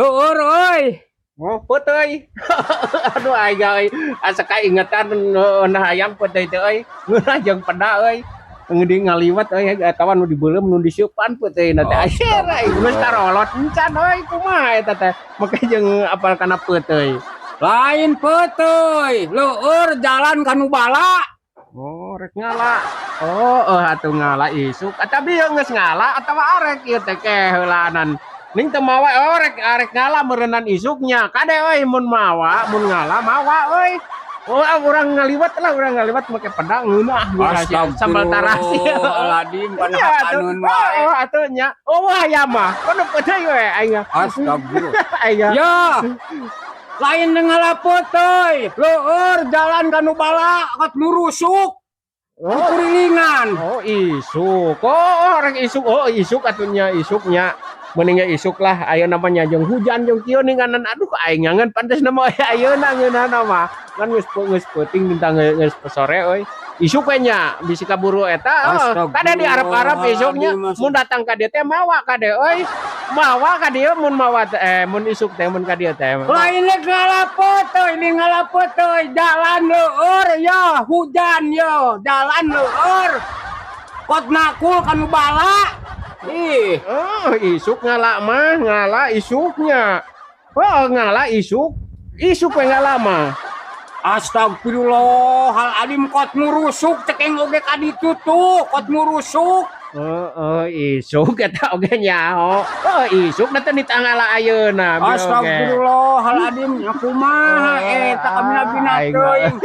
Leueur euy. Oh, peuteuy. Aduh, aing euy, asa kaingetan nah hayang peuteuy teh euy. Ngeunah jeung peda euy. Ngeudi ngaliwet euy, eta nu dibeuleum, nu diseupan peuteuy na teh. Anjir, aing geus karolot encan euy, kumaha eta teh. Make jeung apal kana peuteuy. Lain peuteuy, leueur jalan kanu bala. Oh, rek ngala. Oh, oh atuh ngala isuk. Atawa ieu geus ngala atawa arek ieu teh ke heulaanan. Ning teu mawa, oh, rek arek ngala meureunnan isuknya. Kade euy, mun mawa, mun ngala mawa euy. Oh, ah, urang ngaliwet lah, urang ngaliwet make pedang ngeunah sambal tarasi. Astagfirullahaladzim, kana Iya atuh. hakanun wae. Oh, atuh nya. Oh, wah ya mah. Kono peuteuy we aing. Astagfirullah. Aing. Ya. Lain ngala peuteuy, leueur jalan kanu bala kot murusuk. Oh, Kurilingan. oh isuk. Oh, rek isuk. Oh, isuk atuh nya, isuknya. Mending ge isuk lah, ayeuna namanya jeung hujan jeung kieu ninganan, aduh, aing ngangen pantes nama ayeuna ngeunahna mah. Kan geus peuting bintang geus sore euy. Isuk we nya bisi kaburu eta. Oh, kade di Arab-Arab isuknya mun datang ka dieu teh mawa kade euy. Mawa ka dieu mun mawa teh, eh, mun isuk teh mun ka dieu teh. Lain rek ngala peuteuy, ini ngala peuteuy, jalan leueur ya, hujan yo, jalan leueur. Kot nakul kanu bala. Ih, Oh, isuk ngala mah, ngala isuknya. Oh, ngala isuk. Isuk we ngala mah. Astagfirullahaladzim, kot murusuk cekeng oge ka ditu tuh, kot murusuk. Oh, isuk eta oge nyaho. Oh, isuk na teh ditangala ayeuna. Bi oge. Astagfirullahaladzim, ya kumaha eta kabina-bina Aing teuing.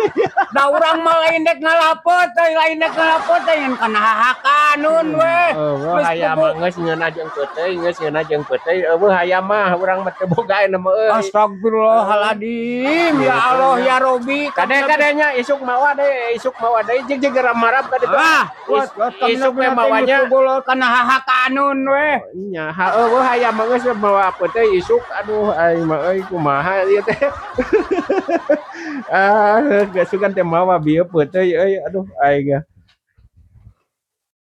Da urang mah lain dek ngala peuteuy, lain dek ngala peuteuy ngan kana hahakanun we. Oh, Geus hayam mah geus ngeunah jeung peuteuy, geus ngeunah jeung peuteuy. Eueuh hayam mah urang mah teu boga ayeuna mah euy. Astagfirullahaladzim, ya Allah ya Robi. Kade kadenya isuk mawa deui, isuk mawa deui jeung jeung marab ka ditu. Ah, Isuk we mawanya. Kana hahakanun we. Nya, ha eueuh hayam mah geus mawa peuteuy isuk, aduh, aing mah euy, kumaha ieu teh. Ah, geus sugan teh mawa bieu peuteuy euy, aduh, aing.